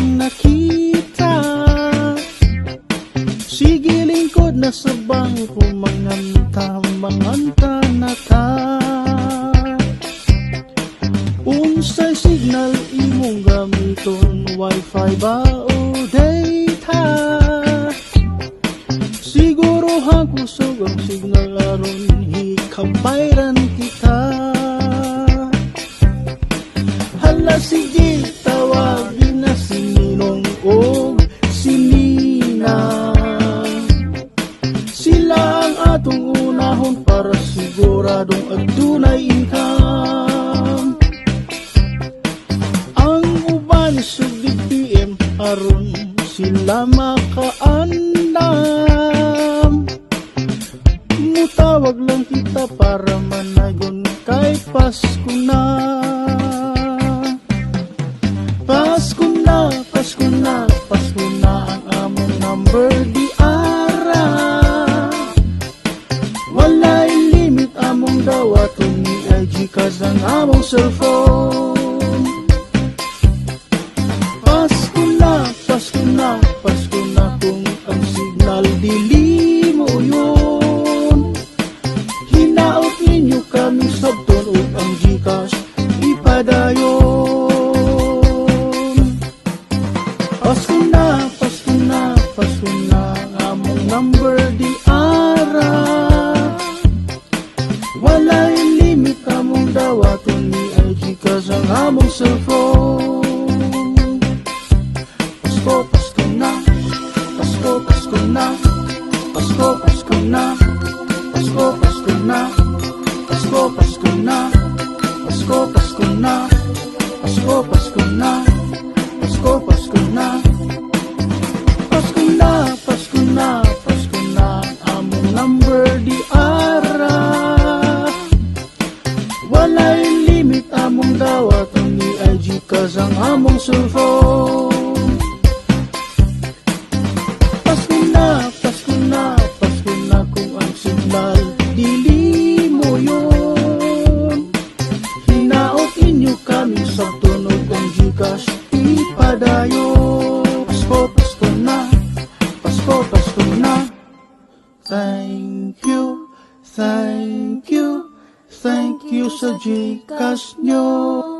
akong nakita. Sige, lingkod na sa bangko. Manganta, manganta na ta. Unsay signal imong gamiton, wifi ba o data? Siguro kusog ang signal aron hikabayran kita. Hala, sige, tawagin na si Ninong og si Nina. Sila ang atong unahon para siguradong adunay income. Ang uban sugdi PM aron sila makaandam. Mutawag lang kita para managon kay Pasko na. Pasko na, Pasko na, Pasko na, ang among number di ara. Walay limit among dawaton ni GCash ang among cellphone. Pasko na, Pasko na, Pasko na, kung ang signal dili mo yun. Hinaot ninyo kami sabton ug ang GCash ipadayon. Pasko na, Pasko na, Pasko na, ang among number di ara. Walay limit among dawaton ni GCash ang among cellphone. Pasko, Pasko na, Pasko, Pasko na, Pasko, Pasko na, Pasko, Pasko na, Pasko, Pasko na, Pasko, Pasko na, Pasko, Pasko na, Pasko, Pasko na, Pasko na, Pasko na, Pasko na, among number di ara. Walay limit among dawaton ni GCash ang among cellphone. Pasko na, Pasko na, Pasko na, kung ang signal dili mo yun. Hinaot inyo kami sabton ug ang GCash ipadayon. Pasko, Pasko na, Pasko, Pasko na. Thank you, thank you, thank you sa GCash nyo.